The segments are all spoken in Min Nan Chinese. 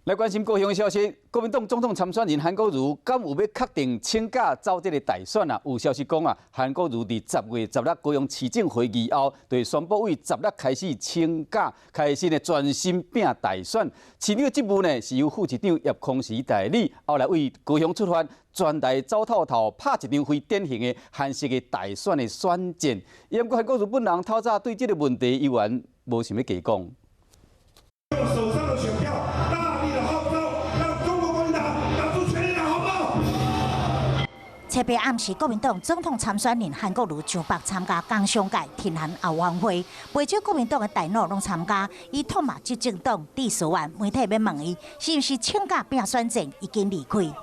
來關心高雄的消息，國民黨總統參選人韓國瑜敢有欲確定請假走這个大選啊？有消息講啊，韓國瑜佇10月16高雄市政會議後，就宣布對十六開始請假，開始呢專心拚大選。市長職務呢是由副市長葉康時代理，後來對高雄出發，全台走透透，拍一場非典型的韓式的大選的選戰。毋過韓國瑜本人透早對這个問題，猶原無想欲加講。手上的選票，大力的號召，讓中國國民黨打出全壘打，好不好？七八暗時，國民黨總統參選人韓國瑜上北參加工商界挺韓後援會，袂少國民黨的大佬攏參加。伊唾罵執政黨李淑媛，媒體欲問伊是毋是請假拚選戰，已經離開。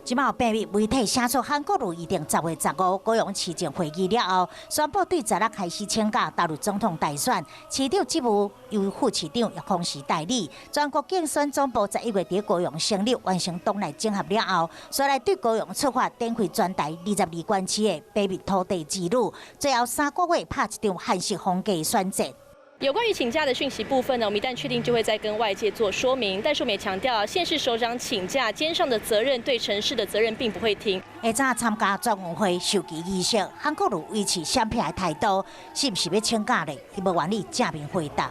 這擺有秘密媒體寫出韓國瑜預定10月15高雄市政會議了後，宣布對十六開始請假投入總統大選，市長職務由副市長葉康時代理。全國競選總部11月佇高雄成立，完成黨內整合了後，煞來對高雄出發，展開全台22縣市的秘密土地之旅，最後3個月拍一場韓式風格選戰。有關於請假的訊息部分呢，我們一旦確定就會再跟外界做說明。但是我們也強調，縣市首長請假，肩上的責任對城市的責任並不會停。下早參加專運會授旗儀式，韓國瑜維持閃避的態度，是毋是欲請假咧？伊無願意正面回答。